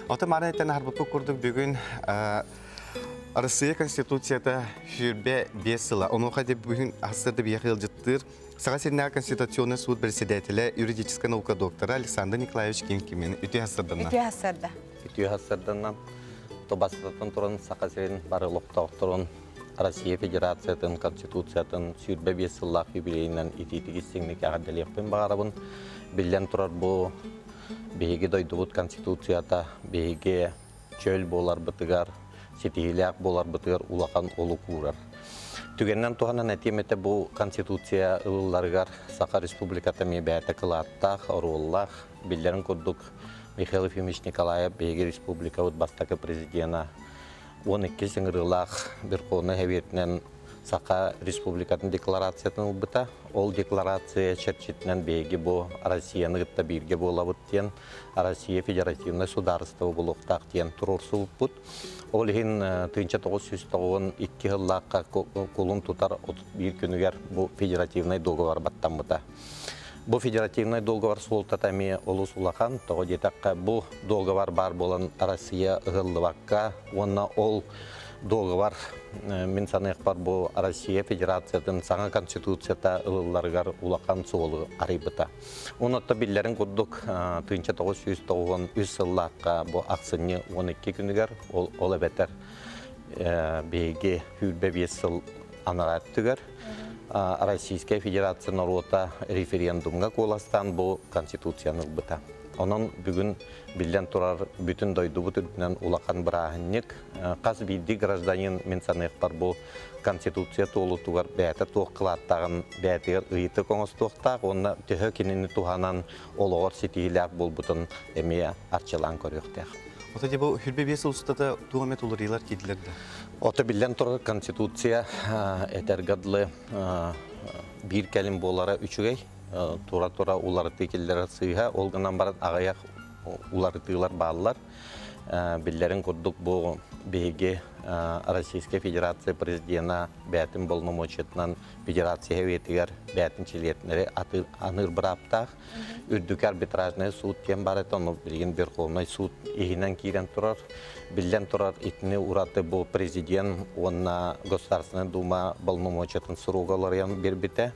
Ото маны этэн аһарбыппыт курдук бүгүн Арассыыйа Конституцията 25 сыла. Онуоха де бүгүн аһастырды биһиэхэ ыалдьыттыыр Саха сиринээҕи Конституционный суд председателэ, юридическай наука доктора Александр Николаевич Ким-Кимин үтүө аһастырданна. Үтүө аһастырда. Үтүө аһастырданна. Тобастатан туран Саха сирин бары олохтоохторун Россия Федерациятын Конституциятын 25 сыллаах юбилейынан итиитик истиҥник эҕэрдэлиэхпин баҕарабын. Биллэн турар бу Биһиги дойдубут Конституцията биһиги чөл буоларбытыгар, ситиһиилээх буоларбытыгар улахан олук уурар. Түгэнинэн туһанан этиэм этэ бу Конституция ылылларыгар Саха Республиката эмиэ бэйэтэ кылааттаах, оруоллаах. Биллэрин курдук, Михаил Ефимович Николаев биһиги республикабыт бастакы президена 12 ыҥырыылаах Верховнай Советынан Саха Республикатын декларациятын ылбыта. Ол декларация чэрчитинэн биһиги бу Россияны кытта бииргэ буолабыт диэн, Россия федеративнай судаарыстыба буолуохтаах диэн туруорсубуппут. Ол иһин 1992 сыллаахха кулун тутар 31 күнүгэр бу федеративнай договор баттаммыта. Бу федеративнай договор суолтата эмиэ олус улахан. Тоҕо диэтэххэ, бу договор баар буолан Россия ыһыллыбакка уонна ол Дуогабар, мин саныахпар, бу Россия Федерациятын саҥа Конституцията ылылларыгар улахан суолу арыйбыта. Онон биллэрин курдук, 1993 сыллаахха бу ахсынньы 12 күнүгэр, ол, ол эбэтэр биһиги 25 сыл анараа өттүгэр Российская Федерация норуота референдумҥа куоластаан бу Конституцияны ылбыта. Онон бүгүн биллэн турар бүтүн дойдубут үрдүнэн улахан бырааһынньык. Хас биирдии гражданин мин саныахпар бу Конституция туолуутугар бэйэтэ туох кылааттааҕын бэйэтигэр ыйытык оҥостуохтаах уонна төһө кинини туһанан олоҕор ситиһиилээх буолбутун эмиэ арчылаан көрүөхтээх. Ото дьэ бу 25 сыл устата туох эмэ уларыйыылар киирдилэр да? Ото биллэн турар Конституция этэргэ дылы биир кэлим буолара үчүгэй. Тура-тура уларытыы киллэрэр сыыһа, ол гынан баран аҕыйах уларытыылар бааллар. Биллэрин курдук бу биһиги Российскай Федерация президена бэйэтин боломуочуйатынан Федерация Советыгар бэйэтин чилиэтинэри аныыр бырааптаах. Үрдүкү арбитражнай суут диэн бар этэ, ону билигин Верховнай суут иһинэн киирэн турар. Биллэн турар, итини ураты бу президент уонна Государственная Дума боломуочуйатын суруга уларыйан биэрбитэ.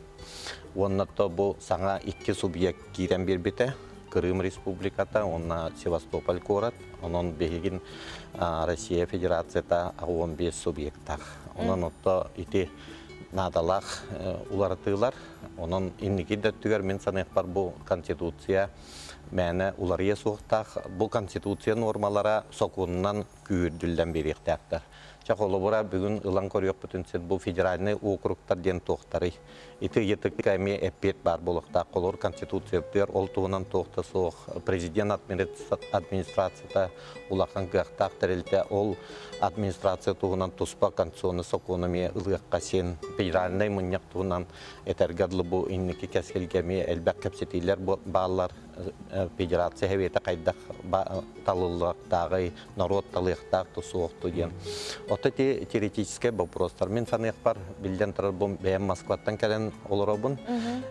Уонна то бу саҥа икки субъект киирэн биэрбитэ. Крым Республиката уонна Севастополь куорат. Онон биһигин Россия Федерацията 15 субъектаах. Онон отто ити наадалаах уларытыылар. Онон инники да өттүгэр мин саныахпар бу Конституция мээнэ уларыйа суохтаах. Бу Конституция нуормалара сокуонунан күүһүрдүллэн биэриэхтээхтэр. Чэ, холобура, бүгүн ылан көрүөхпүтүн сөп бу федеральнай округтар диэн туохтарый? Ити ыйытыкка эмиэ эппиэт баар буолуохтаах. Холобур, Конституциябытыгар ол туһунан туох да суох. Президент администрацията улахан кыахтаах тэрилтэ. Ол администрация туһунан туспа конституционный сокуону эмиэ ылыахха син. Федеральнай мунньах туһунан этэргэ дылы бу инники кэскилгэ эмиэ элбэх кэпсэтиилэр бааллар. Федерация Сэбиэтэ хайдах талыллыахтааҕый, норуот талыахтаах да суох диэн. Ото ити теоретическай вопростар. Мин саныахпар, биллэн турар, бу бэйэм Москваттан кэлэн олоробун.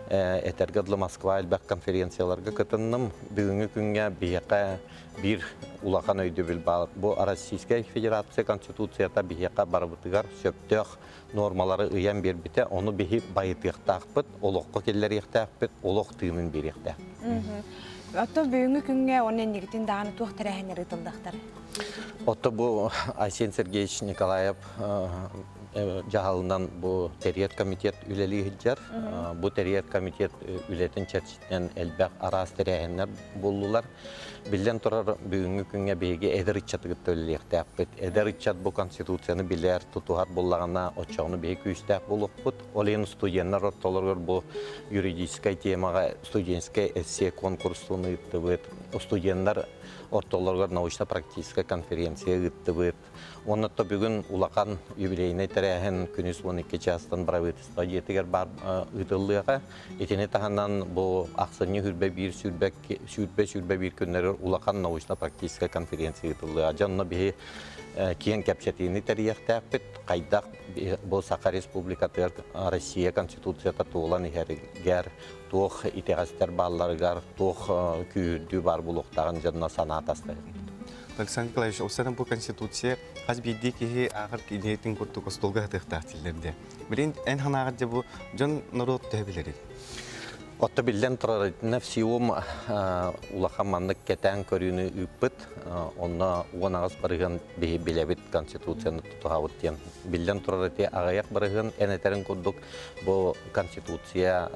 Этэргэ дылы Москва элбэх конференцияларга кытынным. Бүгүҥҥү күҥҥэ биһиэхэ биир улахан өйдөбүл баар. Бу Российскай Федерация Конституцията биһиэхэ барыбытыгар сөптөөх нуормалары ыйан биэрбитэ, ону биһи байытыахтаахпыт, олоххо киллэриэхтээхпит, олох тыынын биэриэхтээхпит. Оттон бүгүҥҥү күҥҥэ уонна инникитин даҕаны туох тэрээһиннэр ыытыллыахтар? Отто бу Айсен Сергеевич Николаев дьаһалынан бу тэрийэр комитет үлэлии сылдьар. Бу тэрийэр комитет үлэтин чэрчитинэн элбэх араас тэрээһиннэр буоллулар. Биллэн турар, бүгүҥҥү күҥҥэ биһиги эдэр ыччаты кытта үлэлиэхтээхпит. Эдэр ыччат бу Конституцияны билэр, тутуһар буоллаҕына, оччоҕуна биһиги күүстээх буолуохпут. Ол иһин студеннар ортолоругар бу юридическай темаҕа студенческай эссе конкурсун ыыттыбыт. Студеннар ортолоругар научно-практическай конференция ыыттыбыт. Уонна то бүгүн улахан юбилейнай тэрээһин күнүс 12 чаастан правительство дьиэтигэр баар ыытыллыаҕа. Итини таһынан бу ахсынньы хүрбэ биир сүүрбэ сүүрбэ сүүрбэ биир күннэригэр улахан научно-практическай конференция ыытыллыаҕа. Дьэ онно биһи киэҥ кэпсэтиини тэрийиэхтээхпит. Хайдах бу Саха Республикатыгар Россия Конституцията туолан иһэригэр туох итэҕэстэр баалларыгар туох күүһүрдүү баар буолуохтааҕын дьонно санаа тастаһыахпыт. Александр Николаевич, ол бу Конституция хас биирдии киһи ааҕар кинигэтин курдук остуолга сытыахтаах дииллэр дии. Билигин эн санааҕар дьэ бу дьон норуот төһө билэрий? Отто биллэн турар итиннэ ФСИОМ улахан маннык кэтээн көрүүнү ыыппыт. Онно 18 барыһын биһи билэбит Конституцияны тутуһабыт диэн. Биллэн турар ити аҕыйах барыһын эн этэрин курдук бу Конституция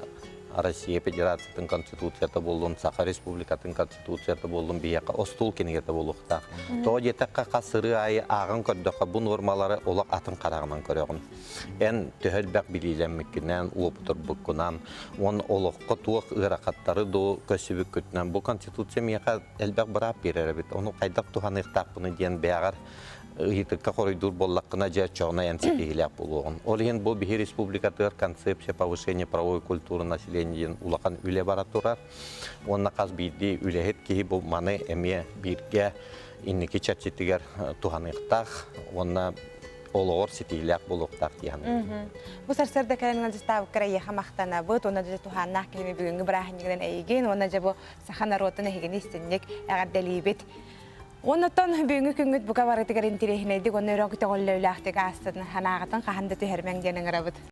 Россия Федерациятын Конституцията буоллун, Саха Республикатын Конституцията буоллун биһиэхэ остуол кинигэтэ буолуохтаах. Тоҕо диэтэххэ хас сырыы аайы ааҕан көрдөххө бу нуормалары олох атын хараҕынан көрөҕүн. Эн төһө элбэх билиилэммиккинэн, уопутурбуккунан, уон олоххо туох ыарахаттары дуу көрсүбүккүтүнэн бу Конституция миэхэ элбэх быраап биэрэр эбит. Ону хайдах туһаныахтаахпыный диэн бэйэҕэр ыйытыкка хоруйдуур буоллаххына дьэ оччоҕуна эн ситиһиилээх буолуоҕун. Ол иһин бу биһи республикатыгар концепция повышения правовой культуры населения диэн улахан үлэ бара турар. Уонна хас биирдии үлэһит киһи бу маны эмиэ бииргэ инники чэрчитигэр туһаныахтаах уонна олоҕор ситиилээх буолуохтаах дии саныыбын. Бу сарсыарда кэлэн ыалдьыттаабыккар эйиэхэ махтанабыт уонна дьэ туһааннаах киһини бүгүҥҥү бырааһынньыгынан эйигин уонна дьэ бу саха норуотун эһигини истинник эҕэрдэлиибит. Оннуттан бүгүҥҥү күҥҥүт бука барытыгар интириэһинэйдик уонна өрө көтөҕүллүүлээхтик аастын, санааҕытын хаһан да түһэрмэҥ диэн ыҥырабыт.